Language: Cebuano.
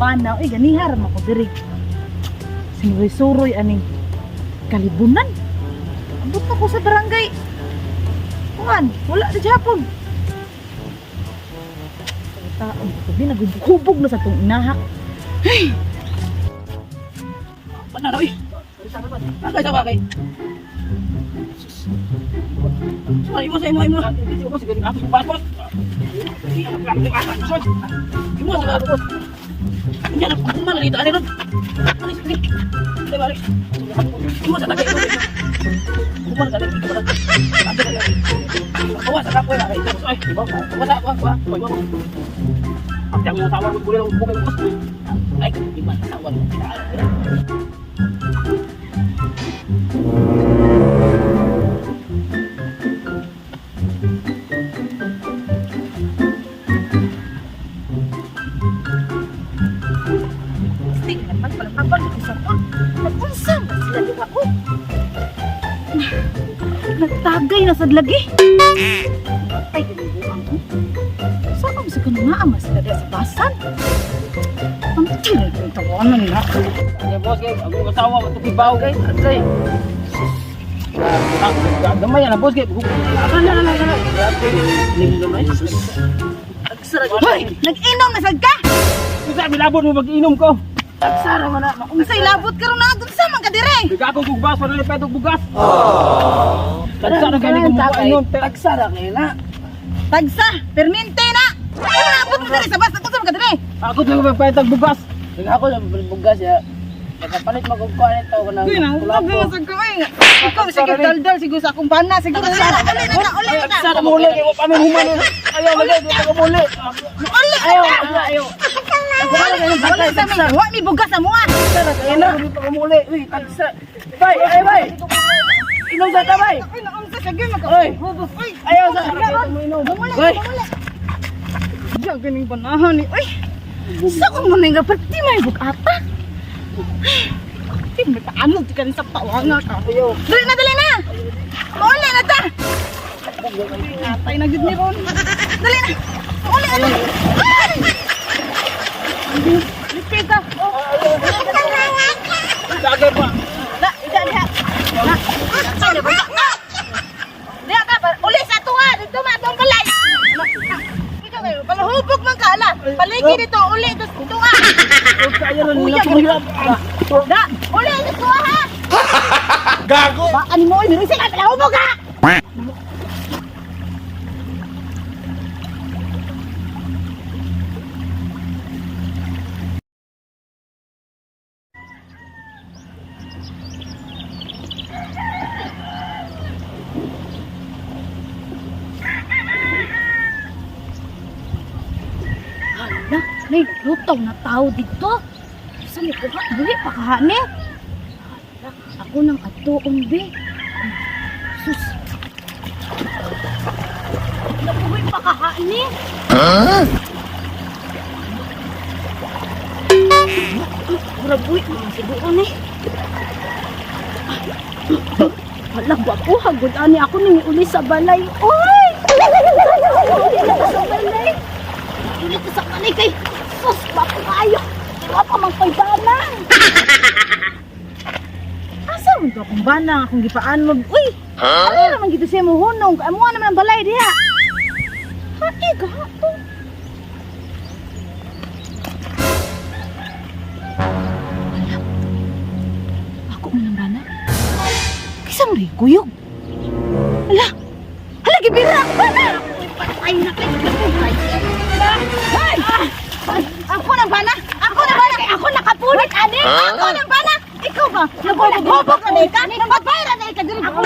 bana, uy, ganihar man ko diri. Sinuroy-suroy aning kalibunan. Abot na ko sa barangay. Kuan, wala na Japon. Taong ko di naghubog na sa tong inahak. Panalo eh. Bagay sa bagay. Sorry mo sa imo imo. Imo sa ako. Nya na man dito ani ron. Imo sa tagay. Imo sa tagay. Awa sa kapoy ay. Ay, ibo. Wala wa wa. Ang tiyang mo tawag ko lang bukay ko. Ay, di ba tawag. Sting naman pala habang sa kon. Nag-unsa man sila duha ko. Nagtagay na sad lagi. Ay, ginibuang ko. Saan mo sa kanang naa man sila diha sa basan? Ang tinag ng tawanan na. Ya boss, kay ako kasawa ko kibaw kay. Atsay. Gamay na boss kay. Ana na na na. Hoy, nag-inom na sad ka? Unsa milabot mo mag-inom ko? Tagsara man na. Unsay labot karon na unsa man ka dire? Biga ko kog bas wala pa bugas. Tagsara gani ko mo inom. Tagsara kay na. Tagsa, permente na. Ano naabot mo dire sa basan? Unsa man ka dire? Ako to magpaytag bugas. Ako lang bugas ya. Nakapalit magugkuan ito ko ng Uy, nang kulapo. sa ko eh. Ikaw sige daldal siguro sa akong bana siguro sa uli na ta, uli na ta. Tagsara mo uli kay wa pa mi human. Ayaw lagi di ko muli. Uli na Ayaw, ta. ayaw, ayaw. Uli sa mi. Wa mi bugas sa mua. Tagsara kayo na. Di pa ko muli. Uy, tagsara. Bay, ay bay. Inom sa tabay. Uy, naunsa sige maka. Oy. Hubos. Uy, Ayaw sa. Mumuli, Oy. mumuli. Diyan ganing banahan ni. Uy. Sa ko man nga perti may bugata. Di mo paano di ka rin sa pawanga ka. Ayaw. Dali na, dali na. Mauli na ta. Atay na gud ni Ron. Dali na. Mauli na ta. Ay! Lipit ah. Oh. Tagay pa. Da, ida diha. Na. Ay, na ba? Diha ka ba? Uli sa tuwa dito ma atong balay. Ikaw kayo, palahubog man ka ala. Paligi dito, uli dito sa tuwa. Kaya ron Kuya, nila. Da, uli dito tuwa ha. Gago. Ba ani mo, oy, sila palahubog ha. Hala, may lutaw na tao dito. Sa may kuha, dili pa kahani. Hala, ako nang atuong be. Ay, sus. Nabuhay pa kahani. Huh? Murag uy, mga siguro ni. Hala, gwapo, hagod ani ako nang uli sa balay. Uy! Uli na sa balay. Uli ko sa balay kay sus, gwapo kayo. Pero pa mang pagdana. Asa man to akong bana akong gipaan mo. Uy! Ano naman gito siya mo hunong? Amo naman ang balay diha. Ha, eh, gaha to. Hala. Ako man ang bana. Kisa mo rin, kuyog. Hala! Hala, gibira ako bana! Patay na kayo. Ay! Ako ng bana! Ako ng bana! Ako nakapunit, ani! Ako ng bana! Ikaw ba? Nagubog-hubog na ka? Magbayra na ka diri. Ako